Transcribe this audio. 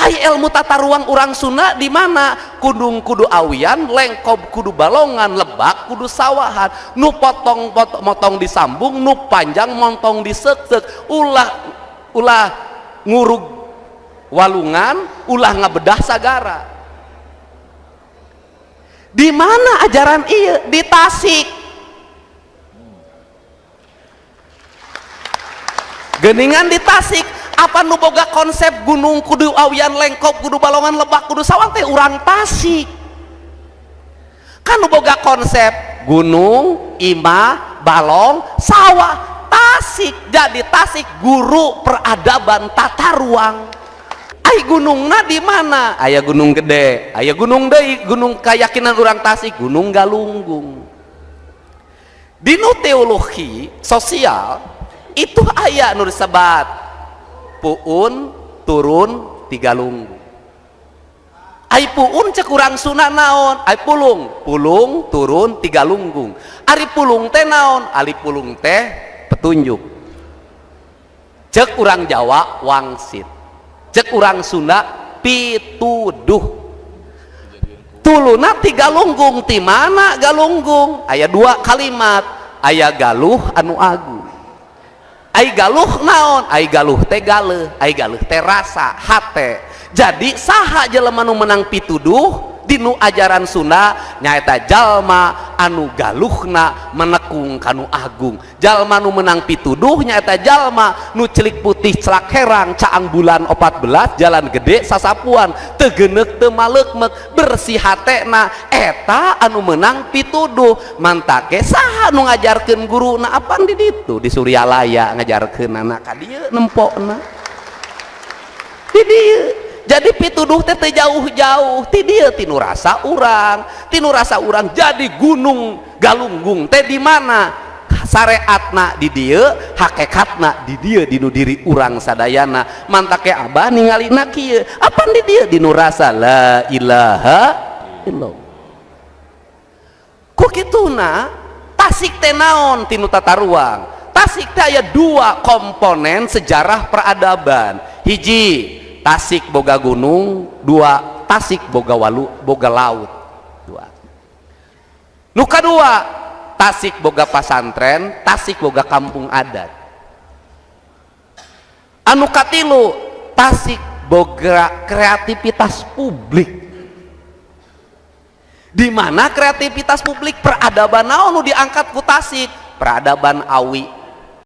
Ai ilmu tata ruang urang Sunda di mana? Gunung kudu awian, lengkob kudu balongan, lebak kudu sawahan, nu potong, potong motong disambung, nu panjang montong diseuk-seuk, ulah ulah ngurug walungan, ulah ngabedah sagara. Di mana ajaran iya? Di Tasik. Geningan di Tasik apa nu boga konsep gunung kudu awian, lengkop kudu balongan, lebak kudu sawah teh urang Tasik. Kan nu boga konsep gunung, imah, balong, sawah Tasik. Jadi Tasik guru peradaban tata ruang. Ai gunungna di mana? Aya gunung gede, aya gunung deui, gunung keyakinan urang Tasik, Gunung Galunggung. Dinu teologi sosial itu aya nu disebat puun turun tiga lunggung. Ai puun cek urang Sunda naon? Ai pulung, pulung turun tiga lunggung. Ari pulung teh naon? Ari pulung teh petunjuk. Cek urang Jawa wangsit, cek urang Sunda pituduh. Tuluna tiga lunggung, ti mana galunggung? Aya dua kalimat, aya galuh anu agung. Ai galuh naon? Ai galuh teh galeuh, ai galuh teh rasa hate. Jadi saha jelema nu menang pituduh dinu ajaran Sunda nyaeta jalma anu galuhna menekung kanu agung. Jalma nu menang pituduh nyaeta jalma nu celik putih celak herang caang bulan 14 jalan gede sasapuan teu geneuk teu maleukmeuk bersih hatena, eta anu menang pituduh. Mantake saha nu ngajarkeun guruna apan di ditu di Suryalaya ngajarkeunana ka dieu nempokna di dieu. Jadi pituduh teh teu jauh-jauh ti dieu, tinu rasa urang, tinu rasa urang. Jadi gunung Galunggung teh di mana? Syariatna di dieu, hakikatna di dieu dinu diri urang sadayana. Mantake abah ningalina kieu, apan di dieu dinu rasa la ilaha illallah. Ku kituna Tasik teh naon tinu tata ruang? Tasik teh aya dua komponen sejarah peradaban. Hiji, Tasik boga gunung, dua, Tasik boga walu, boga laut. Dua. Nu kadua, Tasik boga pasantren, Tasik boga kampung adat. Anu katilu, Tasik boga kreativitas publik. Di mana kreativitas publik peradaban naon nu diangkat ku Tasik? Peradaban awi